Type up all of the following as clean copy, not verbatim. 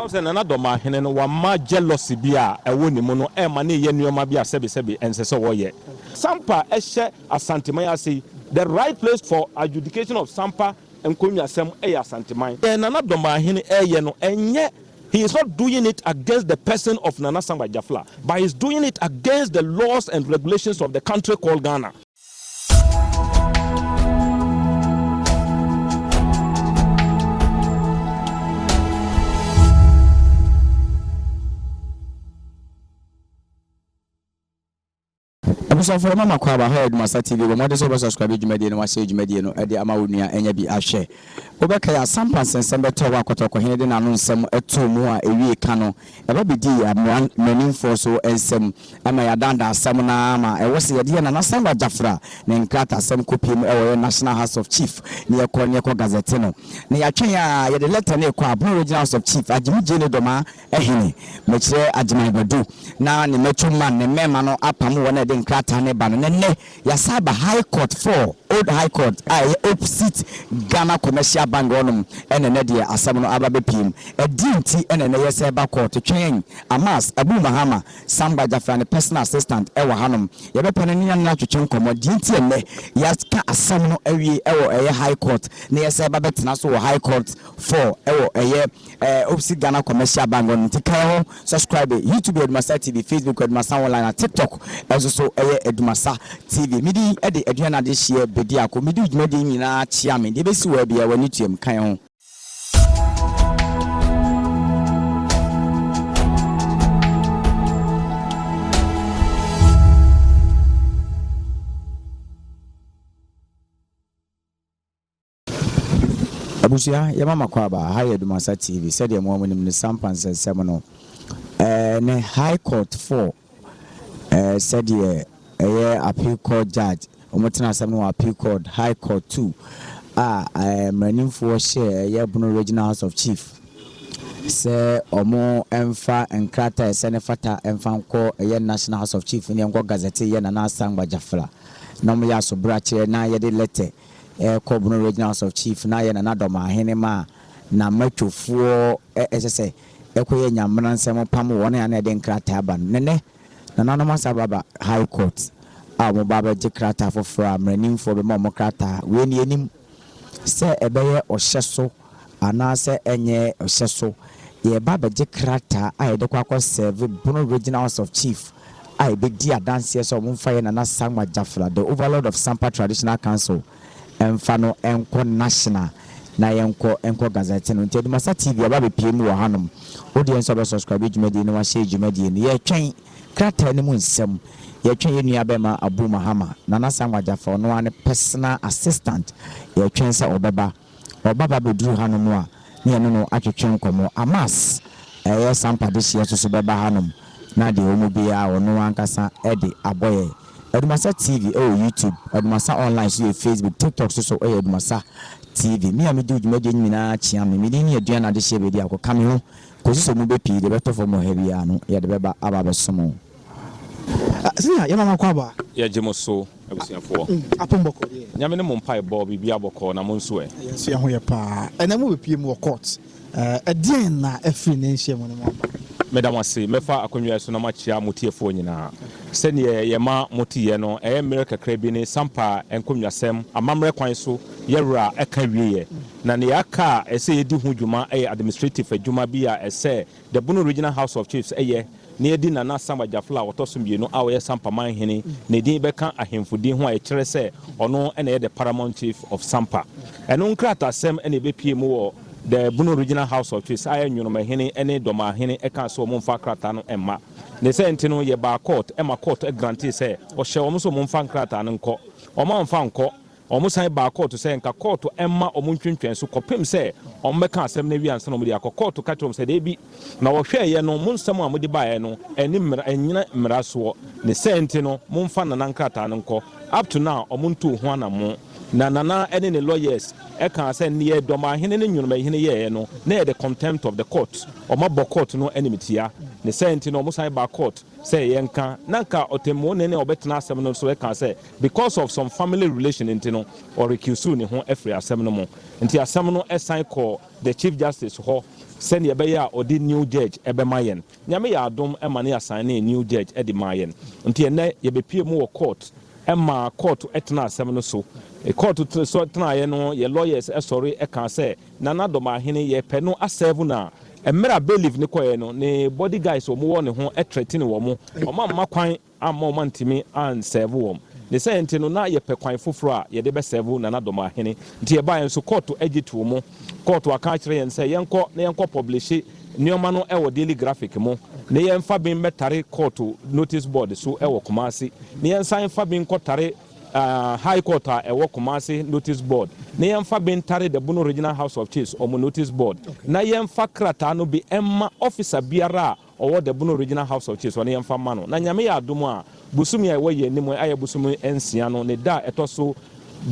Wahu sɛ Nana Dɔmahene no wama jealousy bi a ɛwɔ ne mu no ɛma no yɛ nnoɔma bi a sɛbesɛbe ɛnsɛ sɛ ɔyɛ. Sampa hyɛ Asanteman ase yi, the right place for adjudication of Sampa nkonnwasɛm yɛ Asanteman. Deɛ Nana Dɔmahene ɛreyɛ no ɛnyɛ, he is not doing it against the person of Nana Sangba Jafla, but he is doing it against the laws and regulations of the country called Ghana. Abusuafoɔ yɛma mo akwaaba ha yɛ Adumasa TV bɔ mmɔden sɛ wobɛ subscribe dwumadie no wahyɛ dwumadie no de ama wo nua anya bi ahwɛ. Wobɛkae a Sampa nsɛnsɛm bɛtɔɔ hɔ a Kɔtɔkɔhene de n'ano nsɛm too mu a ɛwiee ka no ɛba bɛdii mmaranimfoɔ so nsam ma yɛadaadaa asɛm no ara ma ɛwɔ sɛ yɛde yɛn Nana Sangwa Gyafra ne nkratasɛm kɔpie mu wɔ yɛn National House of Chief ne yɛkɔ ne yɛkɔ gazette no na yɛatwɛn a yɛde lɛtɛ no rekɔ a Bono Regional House of Chief Agyimi Gyene Dɔmaa Hene, mekyerɛ Agyeman Badu na ne macho man ne mmɛɛma no apam wɔn a ɛde nkrataa no ba no na nnɛ yɛasan aba High Court 4, Old High Court a ɛyɛ opposite Ghana Commercial Bank hɔnom na ɛnnɛ deɛ asɛm no aba bɛpiem. Ɛdeɛn nti na ɛnnɛ yɛsan ba court? Twɛn, Amas, Abu Mahama, Samba Jafra ne personal assistant wɔ hanom. Yɛbɛpɛ no ne yɛne no atwetwe nkɔmmɔ deɛ nti ɛnnɛ yɛaka asɛm no awie wɔ ɛyɛ High Court na yɛsan ba bɛtena so wɔ High Court 4 wɔ ɛyɛ opposite Ghana Commercial Bank hɔ no. Nti ka yɛn ho, subscribe, YouTube yɛ Adumasa TV, Facebook Adumasa Online na TikTok nso so ɛyɛ Adumasa TV. Me din de Aduane Adehyeɛ Bediako. Medi wo dwumadie nyinaa kyea me. Deɛ ɛbɛsi wɔ ha biara w'ani tuam. Ka yɛn ho. Abusua, yɛma mo akwaaba, ha yɛ Dumasa TV, sɛdeɛ mo ara monim no Sampa nsɛnsɛm no ne High Court 4 sɛdeɛ ɛyɛ Appeal Court Judge, wɔtena asɛm no wɔ Appeal Court, High Court 2 a mmaranimfoɔ hyɛɛ ɛyɛ Bono Regional House of Chief sɛ wɔmfa nkrataa a ɛsɛ ne fata mfa nkɔ ɛyɛ National House of Chief ne nkɔ Gazette yɛ Nana Asangba Gyafla na wɔyɛ asobrakyerɛ na yɛde lɛtɛ rekɔ Bono Regional House of Chief na ayɛ Nana Dɔmahene ma n'amatwofoɔ ɛsɛ sɛ ɛkɔyɛ nyamena nsɛm pam wɔn a na ɛde nkrataa ba no. Nɛnɛ, nananom asan aba aba High Court a wɔba abɛgye krataa foforɔ a mmaranimfoɔ bɛma wɔn krataa. Wei no yɛnim sɛ ɛbɛyɛ ɔhyɛ so anaasɛ ɛnyɛ ɔhyɛ so. Yɛreba abɛgye krataa a yɛde kɔ akɔ sɛɛve Bono Regional House of Chief a ɛbɛdi adanseɛ sɛ wɔmfa yɛn Nana Sangma Jafla, the Overlord of Sampa Traditional Council mfa no nkɔ National na yɛnkɔ nkɔ Gazette no. Nti Adumasa TV aba abɛpue mu wɔ hanom. Wo deɛ nso wobɛ subscribe dwumadie no, wahyɛ dwumadie no. Yɛretwɛn krataa no mu nsɛm. Yɛretwɛn yɛn nua bɛma Abu Mahama, Nana Sangma Jafla, ɔno ara ne personal assistant. Yɛretwɛn sɛ ɔbɛba. Ɔba ba bɛduru hanom a, ne yɛne no atwetwe nkɔmmɔ. Amas a ɛyɛ Sampa dehyeɛ nso so bɛba hanom, na deɛ ɛwɔ mu biara ɔno ankasa de abɔ yɛn. Adumasa TV wɔ YouTube, Adumasa Online nso yɛ Facebook, TikTok nso so yɛ Adumasa TV. Me a medi wo dwumadie no nyinaa kyea me. Me din ne Aduana Adehyeɛ Bediako. Ka me ho kɔsi sɛ mobɛpii, deɛ ɛbɛtɔ fam wɔ ha biara no, yɛde bɛba aba abɛsom wo. Senior, yɛma mo akwaaba. Yɛgye mo so, abusuafoɔ. Apom bɔkɔɔ deɛ. Nyame ne mo mpaebɔ, biribiara bɔkɔɔ, na mo nso ɛ? Yɛn nso yɛn ho yɛ paa. Ɛnɛ mo bɛpue mu wɔ court. Ɛdeɛn na afiri ne nhyiamu no mu aba? Meda mo ase. Mɛfa akonnwa yi so na makyia mo tiefoɔ nyinaa. Sɛdeɛ yɛma moteeɛ no, ɛyɛ mmerɛ kakra bi ne Sampa nkonnwasɛm amammerɛ kwan so yɛwura ɛka wieɛ. Na nea aka a ɛsɛ yɛdi ho dwuma yɛ administrative adwuma bi a ɛsɛ The Bono Regional House of Chiefs yɛ na yɛadi Nana Samuel Gyafla a ɔtɔ so mmienu a ɔyɛ Sampa manhene ne din bɛka ahemfo din ho a ɛkyerɛ sɛ ɔno na ɛyɛ the Paramount Chief of Sampa. Ɛno nkrataasɛm na ɛbɛpue mu wɔ The Bono Regional House of Chiefs a ɛyɛ Nwonomahene ne Dɔmahene kaa sɛ wɔmfa krataa no mma. Ne saa nti no yɛbaa court ma court grantee sɛ ɔhyɛɛ wɔn sɛ wɔmfa nkrataa no nkɔ. Wɔamfa ankɔ. Wɔsan baa kɔɔto sɛ nka kɔɔto mma wɔn ntwentwɛn so kɔpem sɛ wɔbɛka asɛm no awie ansa na wɔde akɔ. Kɔɔto ka kyerɛɛ wɔn sɛ, Dabi, na wɔhwɛeɛ no, mo nsɛm a mode baeɛ no ɛnni mmara, ɛnnyina mmara soɔ. Ne saa nti no, momfa Nana nkrataa no nkɔ. Up to now, wɔntuu ho anammɔn. Na Nana ne ne lawyers kaa sɛ neɛ Dɔmahene ne Nwonomahene yɛeɛ no, na ɛyɛ the contempt of the court. Wɔabɔ kɔɔto no animtia. Ne saa nti no, wɔsan baa court sɛ yɛnka. Na nka ɔtɛmmuoni no a ɔbɛtena asɛm no so kaa sɛ Because of some family relation nti no ɔrecusuu ne ho firi asɛm no mu. Nti asɛm no san kɔɔ the Chief Justice hɔ. Sɛnea ɛbɛyɛ a ɔde new judge ɛbɛma yɛn. Nyame yɛ adom ɛma ne asan ne new judge ɛde maa yɛn. Nti ɛnɛ yɛbɛpie mu wɔ court ɛma court ɛtena asɛm no so. Court so tenaeɛ no, yɛ lawyers ɛsɔre ɛka sɛ Nana Dɔmaahene yɛpɛ no aserve no a, mmerɛ a bailiff ne kɔɛ no, ne body guys wɔn wɔ ne ho ɛthreaten wɔn, wɔn amma kwan amma wɔn antumi anserve wɔn. Ne sɛ nti no na yɛpɛ kwan foforɔ a yɛde bɛserve Nana Dɔmaahene. Nti yɛbaeɛ nso, court agye to mu. Court aka akyerɛ yɛn sɛ yɛnkɔ na yɛnkɔ publish nneɛma no ɛwɔ Daily Graphic mu, na yɛmfa bi mmɛtare court notice board so ɛwɔ Kumase, na yɛnsan fa bi nkɔtare High Court a ɛwɔ Kumase notice board, na yɛmfa bi ntare the Bono Regional House of Chiefs ɔmo notice board, na yɛmfa krataa no bi ɛma officer biara a ɔwɔ the Bono Regional House of Chiefs, ɔno yɛmfa ma no. Na Nyame yɛ adom a, bosomi a ɛwɔ yɛn anim, ayɛ bosomi 6 no, ne da a ɛtɔ so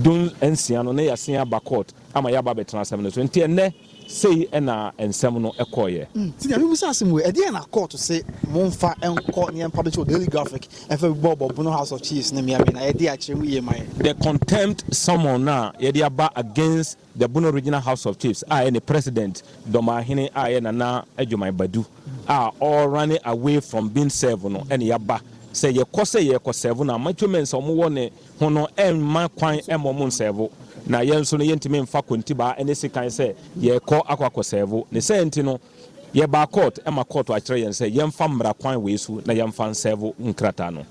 16 no, ne yɛasen aba court ama yɛaba abɛtena asɛm no so. Nti ɛnnɛ sei ɛna nsɛm no ɛkɔɔyɛ. Nti deɛ mebusa asɛm wei, ɛdeɛ na court se momfa nkɔ ne yɛmpublish wɔ Daily Graphic, ɛmfa bi bɔɔbɔ Bono House of Chiefs ne mmeame na yɛde akyerɛ mu yie ma yɛ? The contempt summon na yɛde aba against the Bono Regional House of Chiefs a ɛyɛ ne president Dɔmaahene a ɛyɛ Nana Adwuman Badu a ɔrun away from being served no, ɛne yɛaba sɛ yɛkɔ sɛ yɛkɔ serve no a, macho-men a wɔwɔ ne ho no ɛmma kwan ɛma ɔmo nserve, na yɛn nso no yɛntumi mfa kontibaa ɛne sekan sɛ yɛkɔ akɔ serve ne. Sɛ nti no yɛba court ɛma court akyerɛ yɛn sɛ yɛmfa mmara kwan wei so na yɛmfa nserve nkrataa no.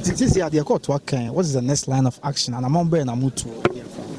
Nti sisi adeɛ court aka, what is the next line of action? Anamɔ bɛyɛ na motu?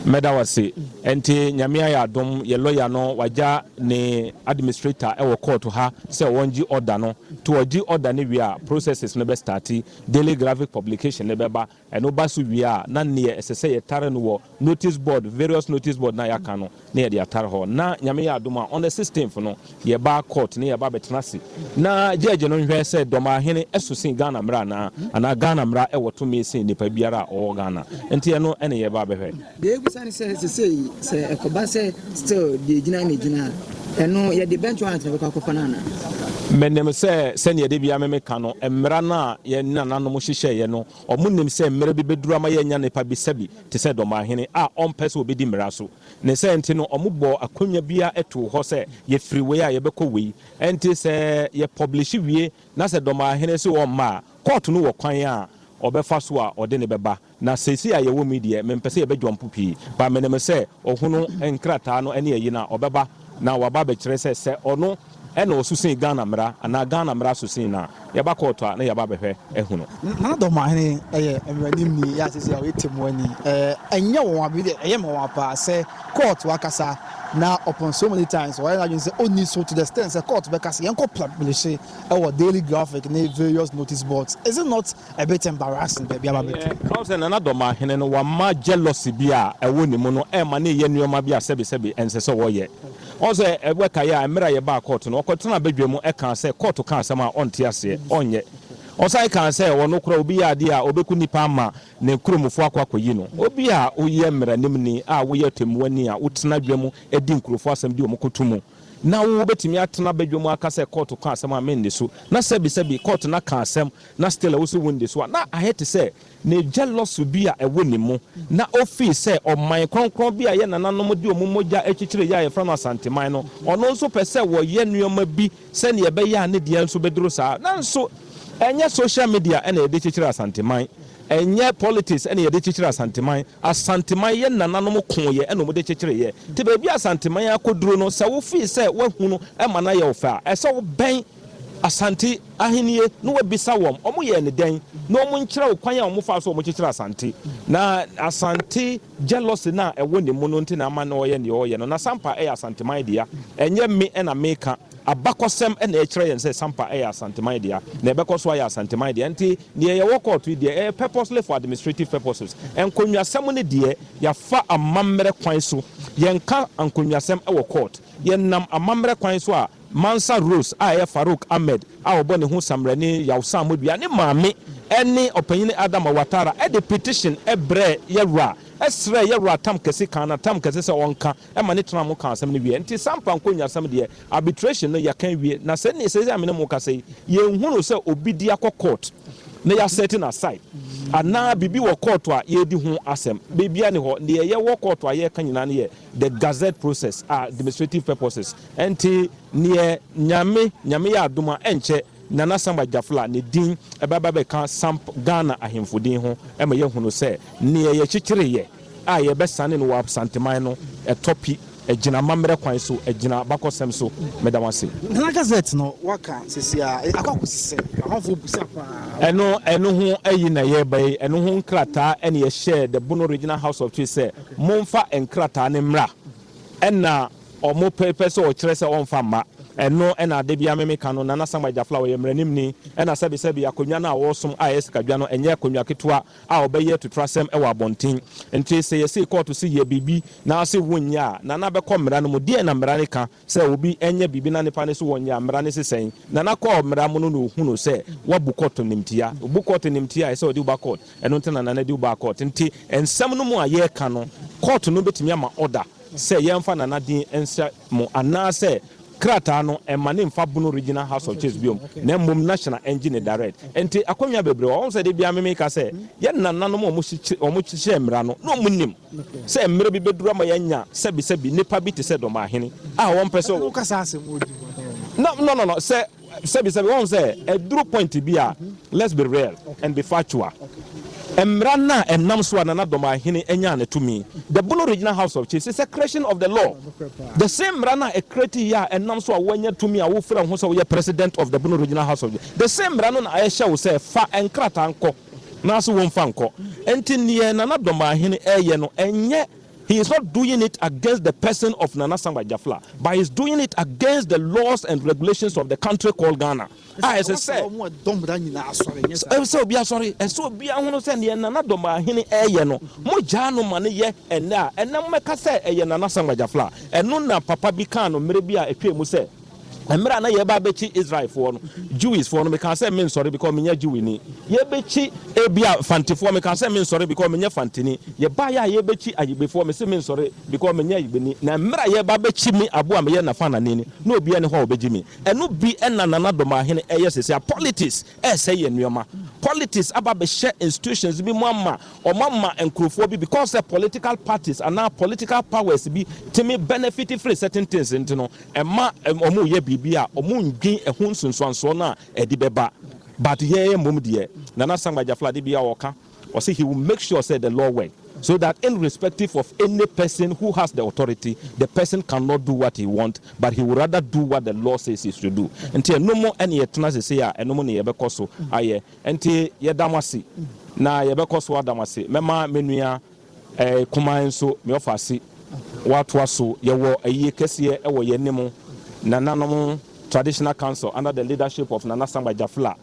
Mɛda wase. Nti Nyame ayɛ adom, yɛ lawyer no wagya ne administrator ɛwɔ court ha sɛ wɔngye order no. To ɔgye order no wie a, processes no bɛstart. Daily Graphic publication no bɛba. Ɛno ba so wie a, na neɛ ɛsɛ sɛ yɛtare no wɔ notice board, various notice board na yɛaka no, na yɛde atare hɔ. Na Nyame yɛ adom a, on the 16th no yɛba court ne yɛba bɛtena ase na judge no nhwɛ sɛ Dɔmaahene ɛso sen Ghana mmara anaa Ghana mmara ɛwɔ tumi sen nipa biara a ɔwɔ Ghana. Nti ɛno ɛne yɛba bɛhwɛ. Deɛ ebusa ne sɛ, sesei sɛ ɛkɔba sɛ still deɛ gyina ne gyina a, ɛno yɛde bench warrant na bɛkɔ akɔfa no ana? Menim sɛ sɛneɛ de bia memeka no, mmara no a yɛn nananom hyehyɛeɛ no, ɔmo nim sɛ mmerɛ bi bɛduru ama yɛnya nipa bi sɛbi te sɛ Dɔmaahene a ɔmpɛ sɛ obɛdi mmara so. Ne sɛ nti no ɔmo bɔ akonnwa bia ɛtoo hɔ sɛ yɛfiri wei a yɛbɛkɔ wei. Ɛnti sɛ yɛpublish wie na sɛ Dɔmaahene sɛ ɔmma a, court no wɔ kwan a ɔbɛfa so a ɔde ne bɛba. Na seesei a yɛwɔ mu yi deɛ, mempɛ sɛ yɛbɛdwɔmpo pii ba. Menim sɛ ɔhono nkrataa no ne ayi no a, ɔbɛba na waba abɛkyerɛ sɛ ɔno ɛna ɔso sen Ghana mmara anaa Ghana mmara so sen no a, yɛba court a na yɛba bɛhwɛ ɛhu no. Nana Dɔmaahene ɛyɛ mmeranimni yɛ asese a ɔyɛ temuani. Ɛnyɛ wɔn abi deɛ, ɛyɛ ma wɔn paa sɛ court wakasa na upon so many times wɔyɛ n'adwene sɛ ɔnni so, to the extent sɛ court bɛka sɛ yɛnkɔ publish ɛwɔ Daily Graphic ne various notice boards. Is it not a bit embarrassing baabi aba bɛtu? Ɔn sɛ Nana Dɔmaahene no wama jealousy bi a ɛwɔ ne mu no ɛma ne yɛ nneɛma bi a sɛbisɛbi ɛnsɛ sɛ wɔyɛ. Ɔn sɛ ɛbɛka yɛ a, mmerɛ a yɛbaa court no, ɔkɔtena badwa mu ɛka sɛ court ka asɛm a ɔnte aseɛ, ɔnyɛ. Ɔsan ka sɛ ɔno kora obi yɛ adeɛ a ɔbɛku nipa ama ne kuromfoɔ akɔ akɔyi no. Obi a woyɛ mmaranimni a woyɛ temmuani a wotena dwa mu di nkurɔfoɔ asɛm di wɔn koto mu na wo wobɛtumi atena badwa mu aka sɛ court ka asɛm a mende so, na sɛbisɛbi court na ka asɛm na still a wo so wondi so a, na ayɛ te sɛ ne jealous bi a ɛwɔ ne mu na ofii sɛ ɔman kronkron bi a yɛ nananom de ɔmo mogya akyikyire yɛ a yɛfrɛ no Asanteman no, ɔno nso pɛ sɛ wɔyɛ nneɛma bi sɛnea ɛbɛyɛ a ne deɛ nso bɛduru saa. Nanso ɛnyɛ social media ɛna yɛde kyekyere Asanteman, ɛnyɛ politics ɛna yɛde kyekyere Asanteman. Asanteman, yɛ nananom koyɛ ɛna ɔmo de kyekyere yɛ. Te baabi Asanteman akɔduro no, sɛ wofii sɛ woahu no ɛma no ayɛ wo fɛ a, ɛsɛ wobɛn Asante ahennie na wabisa wɔn ɔmo yɛ ne dɛn na ɔmo nkyerɛ wo kwan a ɔmo fa so ɔmo kyekyere Asante. Na Asante jealousy na ɛwɔ ne mu no nti na ama na ɔyɛ nea ɔyɛ no. Na Sampa ɛyɛ Asanteman dea. Ɛnyɛ me ɛna meka, abakɔsɛm ɛna ɛkyerɛ yɛn sɛ Sampa ɛyɛ Asanteman dea na ɛbɛkɔ so ayɛ Asanteman dea. Nti deɛ yɛwɔ court yi deɛ, ɛyɛ purposely for administrative purposes. Nkonnwasɛm no deɛ, yɛafa amammerɛ kwan so. Yɛnka nkonnwasɛm ɛwɔ court. Yɛnam amammerɛ kwan so a Mansa Rose a ɛyɛ Farouk Ahmed a ɔbɔ ne ho samrani Yawsa Modua ne maame ɛne ɔpanyin Adam Watara ɛde petition ɛbrɛ yɛwura, ɛsrɛ yɛwura Tam Kɛse kan na Tam Kɛse sɛ ɔnka ɛma ne tena mo ka asɛm no wie. Nti Sampa nkonnwasɛm deɛ, arbitration no yɛka wie. Na sɛ ne sɛ amene mu kasa yi, yɛnhunu sɛ obi di akɔ court na yɛaset no aside. Anaa biribi wɔ court a yɛredi ho asɛm? Biribiara ni hɔ. Deɛ yɛwɔ court a yɛreka nyinaa no yɛ the gazette process a administrative purposes. Ɛnti neɛ Nyame yɛ adom a, ɛnkyɛ Nana Samba Gyafla ne din ɛbɛba bɛka Samp Ghana ahemfo din ho ɛma yɛhunu sɛ neɛ yɛkyekyereyɛ a yɛbɛsane no wɔ Asanteman no ɛtɔ pi, ɛgyina amammerɛ kwan so, ɛgyina abakɔsɛm so. Meda mo ase. Nana, gazette no waka sisi a akɔ akɔsi sɛ amanfoɔ busa paa. Ɛno ho ayi na yɛreba yi, ɛno ho nkrataa ɛne yɛhyɛ the Bono Regional House of Chiefs sɛ momfa nkrataa ne mmra, ɛna ɔmo pɛpɛ sɛ ɔkyerɛ sɛ ɔmfa mma. Ɛno ɛna ade bia meme ka no, Nana Samba Gyafla ɔyɛ mmaranimni, ɛna sɛbisɛbi akonnwa no a wɔresom a ɛyɛ sikadwa no, ɛnyɛ akonnwa ketewa a ɔbɛyɛ tuturasɛm ɛwɔ abɔnten. Nti sɛ yɛsi kɔɔto si yɛ biribi na ase wonyɛ a, Nana bɛkɔ mmara no mu. Deɛ na mmara no ka sɛ obi ɛnyɛ biribi na nipa no so wɔnyɛ a, mmara no sesɛn? Nana kɔɔ mmara mu no na ohunu sɛ wabu kɔɔto nimtia. Obu kɔɔto nimtia a, ɛsɛ ɔde wo ba court. Ɛno nti na Nana de wo ba court. Nti nsɛm no mu a yɛreka no, court no bɛtumi ama order sɛ yɛmfa Nana din nhyɛ mo, anaasɛ krataa no ɛma ne mfa Bono Regional House of Chiefs biom, na mmom national engine ne direct. Nti akonnwa bebree wɔn sɛ de bia meme ka sɛ yɛn nananom a wɔn hyehyɛ mmara no na wɔn nim sɛ mmerɛ bi bɛduru ama yɛanya sɛbisɛbi nipa bi te sɛ Dɔmaahene a wɔn pɛ sɛ wokasa asɛm ɔdi. No, sɛ sɛbisɛbi wɔn sɛ ɛduru point bi a, let's be real and be factual. Mmara na ɛnam so a Nana Dɔmaahene anya ne tumi, the Bono Regional House of Chiefs is a creation of the law. The same mmara na ɛcreate yi a ɛnam so a wɔanya tumi a wofrɛ ho sɛ woyɛ president of the Bono Regional House of Chiefs, the same mmara no na ɛhyɛ wo sɛ fa nkrataa nkɔ na so wɔmfa nkɔ. Nti neɛ Nana Dɔmaahene ɛyɛ no, ɛnyɛ, he is not doing it against the person of Nana Samba Jafla, but he is doing it against the laws and regulations of the country called Ghana. A ɛsɛ sɛ ɔmo ɛdɔm da nyinaa asɔre nyɛ saa. Sɛ obi asɔre, ɛsɛ obi ahono sɛ neɛ Nana Dɔmaahene ɛyɛ no, mogyaa no ma no yɛ. Ɛnɛ a ɛnɛ mmɛka sɛ ɛyɛ Nana Samba Jafla. Ɛno na papa bi kaa no mmerɛ bi a ɛtwa mu sɛ mmerɛ a na yɛba bɛkyi Israelfoɔ no, Jewishfoɔ no, meka sɛ mensɔre because menyɛ Jewini. Yɛbɛkyi ebia Fantefoɔ, meka sɛ mensɔre because menyɛ Fanteni. Yɛbaeɛ a yɛbɛkyi Ayigbefoɔ, mese mensɔre because menyɛ Ayigbeni. Na mmerɛ a yɛba bɛkyi me aboa a meyɛ Nafanani ni na obiara ne hɔ a wɔbɛgye me. Ɛno bi ɛna Nana Dɔmaahene ɛyɛ sɛsɛ a politics ɛsɛ yɛ nneɛma. Politics aba bɛhyɛ institutions bi mu ama ɔmo ama nkurɔfoɔ bi, because sɛ political parties anaa political powers bi tumi benefit free certain things. Nti no ɛma ɔmo yɛ biribi a ɔmo ndwin ɛho nsonsansoɔ no a ɛde bɛba. But yɛyɛ mmom deɛ, Nana Sangba Jafla de bi a ɔka ɔsɛ he will make sure say the law work, so that irrespective of any person who has the authority, the person cannot do what he want, but he would rather do what the law says he should do. Nti ɛno mo ɛne yɛtena sese a ɛno mo ne yɛbɛkɔ so ayɛ. Nti yɛda mo ase na yɛbɛkɔ so ada mo ase. Mɛma me nua kuman nso me ɔfa ase watoa so. Yɛwɔ ayie kɛseɛ ɛwɔ yɛn anim. Nananom Traditional Council under the leadership of Nana Samba Jafla,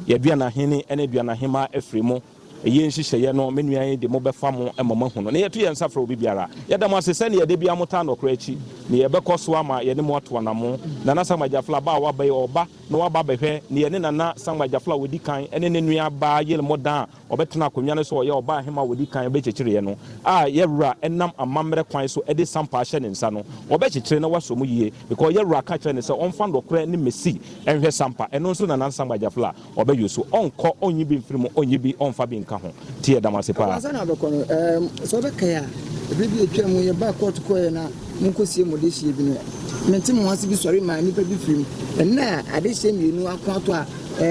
yɛduanahene ɛne duanahema afiri mu. Ɛyɛ nhyehyɛeɛ no, me nua yi de mo bɛfa mo ma mo ahu no na yɛto yɛn nsa frɛ obi biara. Yɛda mo ase sɛne yɛde bia mo taa nɔkorɛ akyi na yɛbɛkɔ so ama yɛne mo ato anamo. Nana Samba Jafla ba a waba yi, ɔba na waba bɛhwɛ ne yɛne Nana Samba Jafla a wɔdi kan ɛne ne nua baa yere mo dan a ɔbɛtena akonnwa no so, ɔyɛ ɔbaa ahema a wɔdi kan bɛkyekyereyɛ no a yɛwura ɛnam amammerɛ kwan so ɛde sampa ahyɛ ne nsa no, ɔbɛkyekyere na wasɔ mu yie, because yɛwura ka kyerɛ ne sɛ ɔmfa nɔkorɛ ne mesi ɛnhwɛ sampa. Ɛno nso Nana Samba Jafla ɔbɛyɛ so, ɔnkɔ ɔnyi bi mfiri mu, ɔnyi bi ɔmfa bi nka ho. Nti yɛda mo ase paa. Ansa na abɛkɔ no, sɛ wobɛkae a, ɛberɛ bi atwa mu yɛbaa court kɔɛ na monkɔsie mo de hyie bi no, mente mo ho ase bi sɔre maa nnipa bi firi mu. Ɛnna a adehyɛ mmienu ako ato a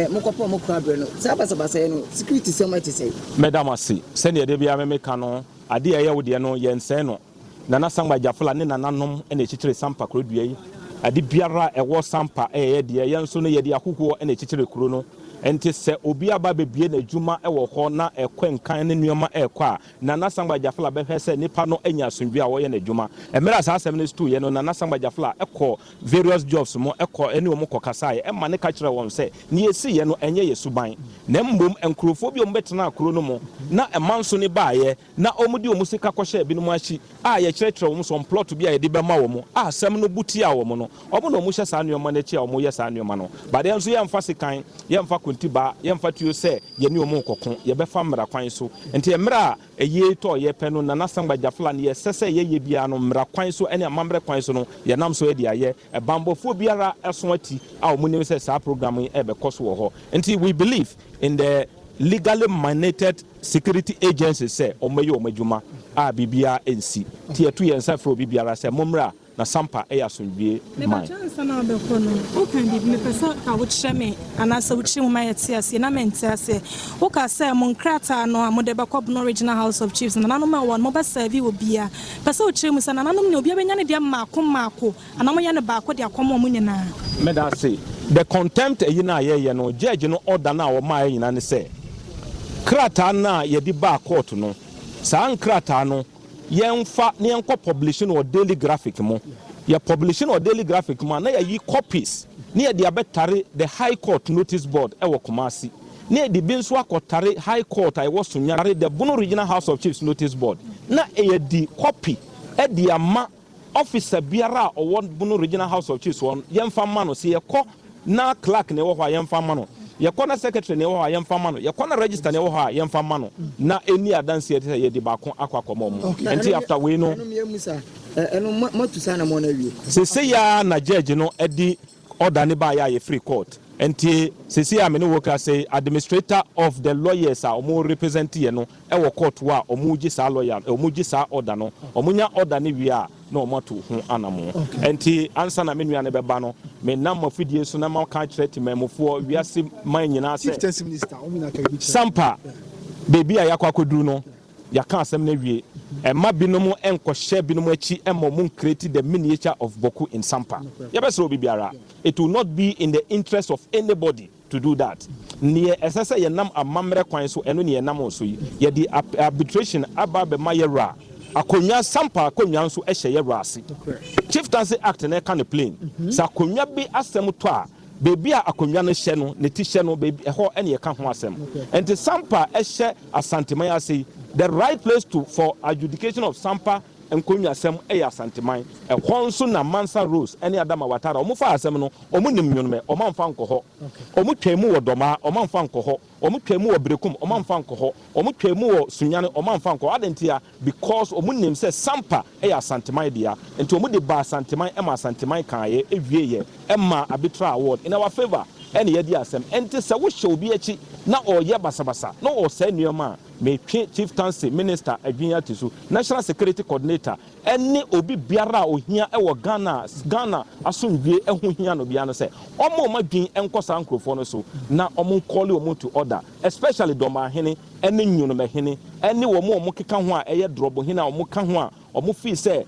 mokɔpɛ mo kora berɛ no, saa basabasayɛ no, security sɛm ɛte sɛ? Mɛda mo ase. Sɛdeɛ de bia memeka no, adeɛ a ɛyɛ wo deɛ no, yɛnsɛe no. Nana Samba Jafla ne nananom na ɛkyekyere Sampa kuro dua yi. Ade biara a ɛwɔ Sampa ɛyɛ deɛ yɛn nso no yɛde ahohoɔ na ɛkyekyere kuro no. Nti sɛ obi aba bɛbie n'adwuma ɛwɔ hɔ na ɛkɔ nkan ne nneɛma ɛrekɔ a, Nana Samba Jafla bɛhwɛ sɛ nipa no anya asomdwe a wɔyɛ n'adwuma. Mmerɛ a saa asɛm no tuiɛ no, Nana Samba Jafla ɛkɔ various jobs mu, ɛkɔ ɛne wɔn kɔ kasaeɛ, ɛma ne ka kyerɛ wɔn sɛ ne yɛsiiɛ no ɛnyɛ yɛ suban, na mmom nkurɔfoɔ bi a wɔbɛtena kuro no mu na ɛma nso ne baeɛ na wɔn de wɔn sika kɔhyɛ ebinom akyi a yɛkyerɛkyerɛ wɔn sɔn plot bi a yɛde bɛma wɔn a asɛm no bu tia wɔn no, wɔn na wɔn hyɛ saa nneɛma no akyi a wɔyɛ saa nneɛma no. Badeɛ nso yɛmfa sekan, yɛmfa kontiba, yɛmfa tuo sɛ yɛne wɔn kɔko. Yɛbɛfa mmara kwan so. Nti mmerɛ a ɛyie tɔ yɛpɛ no, Nana Samba Jafla no, yɛsɛ sɛ yɛyɛ biara no mmara kwan so ne amammerɛ kwan so no, yɛnam so de ayɛ. Ɛbambɔfoɔ biara ɛso ati a wɔn nim sɛ saa program yi ɛbɛkɔ so wɔ hɔ. Nti we believe in the legally mandated security agencies sɛ ɔmɛyɛ wɔn adwuma a biribiara nsi. Nti yɛto yɛn nsa frɛ obi biara sɛ mommra, na Sampa ɛyɛ asomdwie man. Mebakyɛ, nsa na wobɛkɔ no, woka biribi, mepɛ sɛ ka wokyerɛ me anaasɛ wokyerɛ mu ma yɛte aseɛ na mente aseɛ. Woka sɛ mo nkrataa no a mode bɛkɔ Bono Regional House of Chiefs, nananom a wɔ no, mobɛserve wɔ bia. Pɛ sɛ wokyerɛ mu sɛ nananom ne obia bɛnya ne deɛ mmaako mmaako anaa moyɛ no baako de akɔma ɔmo nyinaa? Meda ase. The contempt ɛyi no a yɛyɛ no, judge no order no a wɔmaa yɛ nyinaa ne sɛ krataa no a yɛde baa court no, saa nkrataa no, yɛmfa na yɛnkɔ publish no wɔ Daily Graphic mu. Yɛ publish no wɔ Daily Graphic mu a, na yɛyi copies na yɛde abɛtare the High Court notice board ɛwɔ Kumasi, na yɛde bi nso akɔtare High Court a ɛwɔ Sunyani, the Bono Regional House of Chiefs notice board, na ɛyɛ copy ɛde ama officer biara a ɔwɔ Bono Regional House of Chiefs hɔ. Yɛmfa ma no sɛ yɛkɔ na clerk na ɛwɔ hɔ a, yɛmfa ma no. Yɛkɔ na secretary na ɛwɔ hɔ a, yɛmfa ma no. Yɛkɔ na register na ɛwɔ hɔ a, yɛmfa ma no, na ɛni adanseɛ sɛ yɛde baako akɔ akɔma mu. Nti after wei no, Ɛno mmienu sa ɛno matu saa na mo na awie. Sese ya na judge no ɛde order ne baayɛ a yɛfiri court. Nti sese a me ne wo ka sɛ administrator of the lawyers a wɔn represent yɛ no ɛwɔ court hɔ a wɔn gye saa lawyer, wɔn gye saa order no. Wɔn nya order ne wie a, na wɔn ato ho anamo. Nti ansa na me nua no bɛba no, me nam afidie so na ma ka kyerɛ temamufoɔ, wiase man nyinaa sɛ Chieftaincy Minister, wɔn nyinaa ka bi kyerɛ. Sampa, beebi a yɛakɔ akɔduru no, yɛaka asɛm no awie. Ɛma binom nkɔhyɛ binom akyi, ɛma ɔmo create the miniature of Bawku in Sampa. Yɛbɛsrɛ obi biara, it will not be in the interest of anybody to do that. Neɛ ɛsɛ sɛ yɛnam amammerɛ kwan so, ɛno ne yɛnam so yi. Yɛde arbitration aba abɛma yɛwura akonnwa. Sampa akonnwa nso hyɛ yɛwura ase. Chieftaincy Act na ɛka no plain sɛ akonnwa bi asɛm tɔ a, beebi a akonnwa no hyɛ no, ne ti hyɛ no, beebi ɛhɔ ɛne yɛka ho asɛm. Nti Sampa ɛhyɛ Asanteman ase yi, the right place to for adjudication of Sampa nkonnwa asɛm ɛyɛ Asanteman. Ɛhɔ nso na Mansa Rose ɛne Adama Watara ɔmo fa asɛm no. Ɔmo nim Nwonumɛ, ɔmo amfa nkɔ hɔ. Ɔmo twɛn mu wɔ Dɔmaa, ɔmo amfa nkɔ hɔ. Ɔmo twɛn mu wɔ Berekum, ɔmo amfa nkɔ hɔ. Ɔmo twɛn mu wɔ Sunyane, ɔmo amfa nkɔ hɔ. Adanti because ɔmo nim sɛ Sampa ɛyɛ Asanteman dea, nti ɔmo de ba Asanteman ɛma Asanteman kaayɛ ewie yɛ ɛma arbitral award in our favour, ɛna yɛdi asɛm. Ɛnti sɛ wohyɛ obi akyi na ɔyɛ basabasa na ɔsɛe nneɛma a, metwe Chieftaincy Minister adwene ate so, National Security Coordinator, ɛne obi biara a ohia ɛwɔ Ghana asomdwie ɛho hia no biara no sɛ ɔmo ɔmo adwene ɛnkɔ saa nkurɔfoɔ no so na ɔmo ncall ɔmo to order, especially Dɔmaahene ɛne Nnwonomahene ɛne wɔn a ɔmo keka ho a ɛyɛ Dorɔbohene a ɔmo ka ho a ɔmo feel sɛ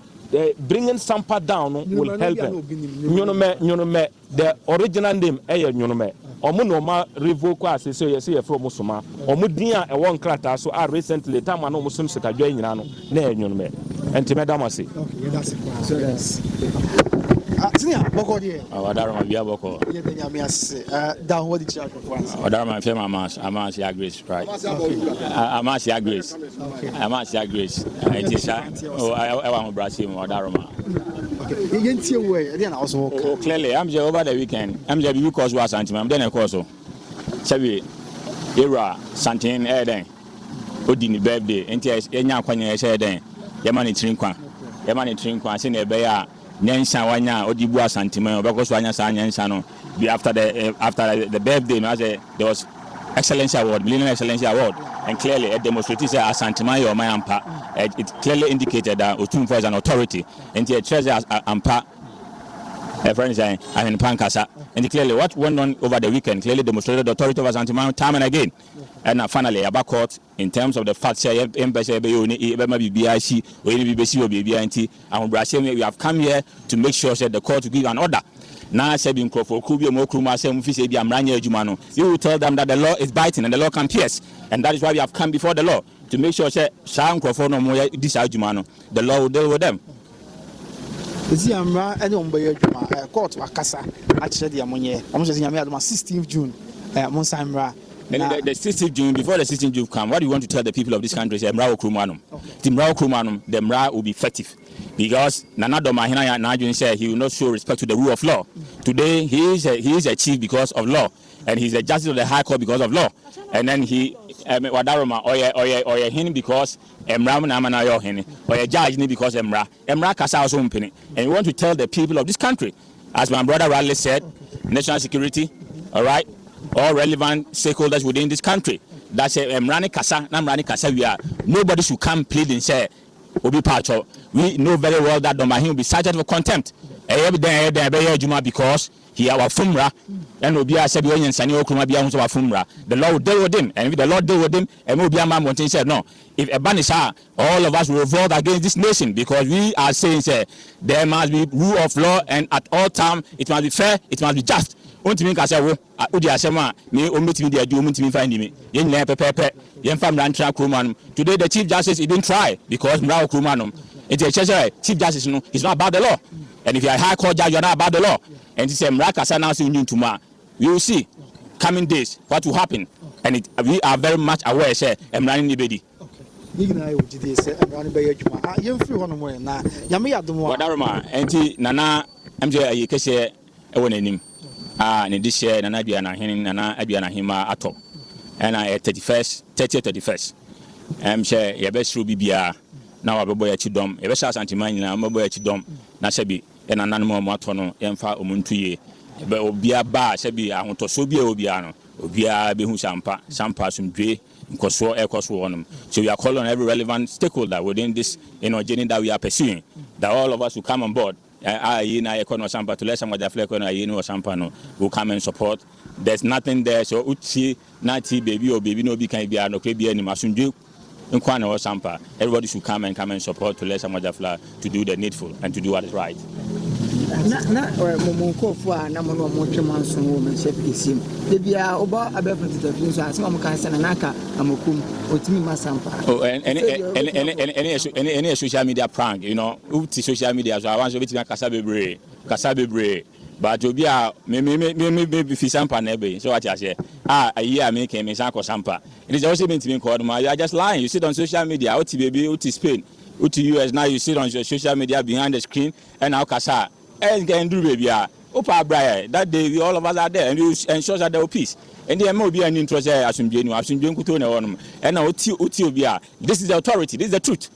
bringing Sampa down no will help them. Nnwonomɛ, Nnwonomɛ, the original name ɛyɛ Nnwonomɛ. Ɔmo na ɔma revoke a sese yɛsɛ yɛfrɛ ɔmo Soma. Ɔmo din a ɛwɔ nkrataa so a recently time a na ɔmo som sikadwa yi nyinaa no na ɛyɛ Nnwonomɛ. Nti mɛda mo ase. Okay, yɛda ase paa. Ah, senior, bɔkɔ deɛ? Ɔdaroma, bia bɔkɔ. Yɛda Nyame ase. Da ho wɔde kyerɛ ahwɛfoɔ ansa. Ɔdaroma, mfɛ ma Amasia Grace, right? Amasia Grace, Amasia Grace. Nti sa ɛwɔ ahobrɛase mu, ɔdaroma. Okay, yɛntie wo ɛ, ɛdeɛ na wo so woka? Oh, clearly I'm sɛ over the weekend I'm sɛ biribi kɔɔ so wɔ Asanteman. Dɛn na ɛkɔɔ so? Sɛbi yɛwura Santen ɛyɛ dɛn odi ne birthday, nti yɛnya akwanya yɛhyɛ dɛn yɛma ne tiri nkwa, yɛma ne tiri nkwa sɛnea ɛbɛyɛ a nyansa wanya a ɔde bu Asanteman, ɔbɛkɔ so anya saa nyansa no bi. After the birthday no, asɛ there was Excellency Award, Millennium Excellency Award, and clearly it demonstrated sɛ Asanteman yɛ ɔman ampa. It clearly indicated that Otumfoɔ is an authority, nti ɛkyerɛ sɛ ampa ɛfrɛ no sɛ ahwenepa nkasa. Nti clearly what went on over the weekend clearly demonstrated the authority of Asanteman time and again. Ɛna finally yɛaba court in terms of the fact sɛ yɛmpɛ sɛ yɛbɛyɛ oni yɛbɛma biribiara si oyi ne biribi bɛsi wɔ biribiara. Nti ahobrɛaseɛ mu, we have come here to make sure sɛ the court to give an order na sɛ bi nkurɔfoɔ kuo bi a wɔn kurom asɛ mu fi sɛ bi mmara nyɛ adwuma no, you will tell them that the law is biting and the law can pierce, and that is why we have come before the law to make sure sɛ saa nkurɔfoɔ no wɔn di saa adwuma no, the law will deal with them. Ɛsi mmara ɛne wɔn bɛyɛ adwuma. Court akasa akyerɛ deɛ monyɛ. Wɔn hyɛ sɛ Nyame adoma, 16th June mo nsan mmra. And the 16th June, before the 16th June come, what do you want to tell the people of this country? Say, mmara wɔ kurom anom. The mmara wɔ kurom anom, the mmara will be effective. Because Nana Dormaahene n'adwene sɛ he will not show respect to the rule of law. Today, he is a chief because of law. And he's a justice of the High Court because of law. And then he, Wadaroma, ɔyɛ hene because mmara mu na ama na ɔyɛ ɔhene. Ɔyɛ judge ni because mmara. Mmara kasa also mpene. And we want to tell the people of this country, as my brother rightly said, national security, all right, all relevant stakeholders within this country. That sɛ mmara ne kasa na mmara ne kasa wie a, nobody should come pleading sɛ obi pa atwɔ. We know very well that Dormaahene will be cited for contempt. Ɛyɛ dɛn, ɛyɛ dɛn, ɛbɛyɛ adwuma because he wafom mmara, ɛna obi a sɛbi ɔnyɛ nsane wɔ kuroma bi ahu sɛ wafom mmara. The law will deal with him, and if the law deal with him, ɛmɛ obi ama mmɔnten sɛ no. If ɛba ne saa, all of us will revolt against this nation, because we are saying sɛ there must be rule of law, and at all time it must be fair, it must be just. Ontumi nka sɛ wo wodi asɛm a me ɔmbɛtumi de adi, ɔmo ntumi fa nimi. Yɛn nyinaa pɛpɛɛpɛ, yɛmfa mmara ntena kurom anom. Today the Chief Justice, he didn't try because mmara wɔ kurom anom. Nti ɛkyerɛ sɛ Chief Justice no is not about the law, and if you are a High Court judge, you are not about the law. Nti sɛ mmara kasa na sɛ wonyi ntoma a, we will see coming days what will happen, and we are very much aware sɛ mmara no ne bɛdi. Ne nyinaa yɛ ogyidie sɛ mmara no bɛyɛ adwuma. Ah, yɛmfiri hɔ nom ɛ na Nyame yɛ adom a Wadaroma, nti Nana sɛ ayi kɛseɛ ɛwɔ n'anim a ne de hyɛ Nana Aduanahene, Nana Aduanahema atɔ, ɛna ɛ 31st, 30th, 31st, sɛ yɛbɛsrɛ obi biara na wabɛbɔ yɛ akyi dɔm. Yɛbɛhyɛ Asanteman nyinaa wɔbɛbɔ yɛ akyi dɔm na sɛbi ɛnananom a wɔn atɔ no, yɛmfa wɔn nto yie. Ɛbɛ obiara ba a, sɛbi ahotɔsoɔ bi a ɛwɔ biara no, obiara bɛhu sampa sampa asomdwe nkɔsoɔ ɛkɔ so wɔ hɔnom. So we are calling on every relevant stakeholder within this journey that we are pursuing, that all of us will come on board. Ayi na yɛkɔ no Sampa to let some of kɔ no ayi no wɔ Sampa no will come and support. There's nothing there. So wotie na ti baabi o baabi na obi kan biara nɔkorɛ biara anim, asomdwe nkwa na ɛwɔ Sampa. Everybody should come and support to let Samoa to do the needful and to do what is right. Na mo nkurɔfoɔ a na mo ne ɔmo twe mo anso wɔ manhyia kɛseɛ mu da biara wobɔ abɛɛfo tetafie nso asɛm a mo ka sɛ Nana aka amakom ɔtumi ma Sampa. Oh, and social media prank. Wote social media so, awan so obetumi akasa bebree, kasa bebree, but obi a me fi Sampa na ɛbɛyi so wate aseɛ a, ayi a me kɛn me san kɔ Sampa. It is also me ntumi nkɔ ɔdom. You are just lying. You sit on social media, wote beebi, wote Spain, wote US, now you sit on your social media behind the screen ɛna wokasa a ɛnkɛ nduru beebi a wopa abra yɛ. That day we all of us are there and we will ensure that there will peace. Ɛnti ɛmɛ obi a ni ntorɔ sɛ asomdwe ni, asomdwe nkuto na ɛwɔ nom. Ɛna wote obi a, this is the authority, this is the truth.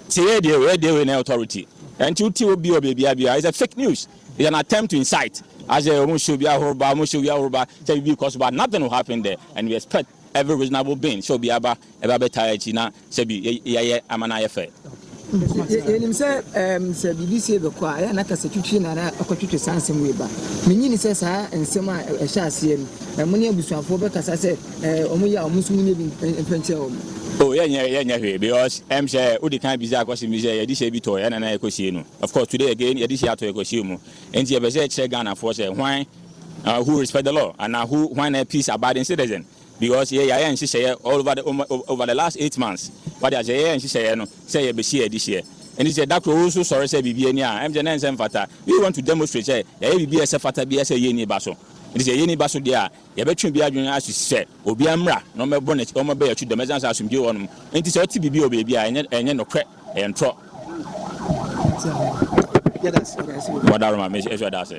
Tie yɛ deɛ yɛ deɛ wei na authority. Ɛnti wote obi wɔ beebi a bia, it's a fake news, it's an attempt to incite as a ɔmo show bi ahoroba, ɔmo show bi ahoroba sɛ bibi kɔ so, but nothing will happen there, and we expect every reasonable being sɛ obi aba ɛba bɛtaa akyi na sɛbi yɛyɛ ama no ayɛ fɛ. Yɛnim sɛ sɛ biribi sie bɛkɔ a, ɛyɛ na kasa twitwi na akɔtwitwi saa nsɛm wei ba. Menyini sɛ saa nsɛm a ɛhyɛ aseɛ no, ɛmo ne abusuafoɔ bɛkasa sɛ ɔmo yɛ a ɔmo nso mu nyɛ bi mfɛnkyerɛ wɔ mo. Oh, yɛnyɛ hwee because sɛ wodi kan bisa akɔsi mi sɛ yɛde hyɛ bi tɔ ɛna na yɛkɔsie no. Of course, today again yɛde hyɛ atɔ, yɛkɔsie mu. Nti yɛpɛ sɛ yɛkyerɛ Ghanafoɔ sɛ hwan who respect the law and who hwan na peace abiding citizen, because yɛayɛ nhyehyɛeɛ all over the last 8 months. Wade ahyɛ yɛyɛ nhyehyɛeɛ no sɛ yɛbɛsi yɛde hyeɛ. Ɛnti sɛ dakoro wo nso sɔre sɛ biribi ani a, sɛ ne nsɛm fata, we want to demonstrate sɛ yɛyɛ biribi a ɛsɛ fata bi sɛ yɛni ba so. Nti sɛ yɛni ba so deɛ a, yɛbɛtwe bi adwene aso sɛ obiara mmra na ɔmɛbɔ n'akyi, ɔmɛbɛ yɛtwi dɛm ɛsan sɛ asomdwe wɔ nom. Nti sɛ ɔte biribi wɔ baabi a, ɛnyɛ nokorɛ, ɛyɛ ntorɔ. Wadaroma, ɛsɛ ɔda ase.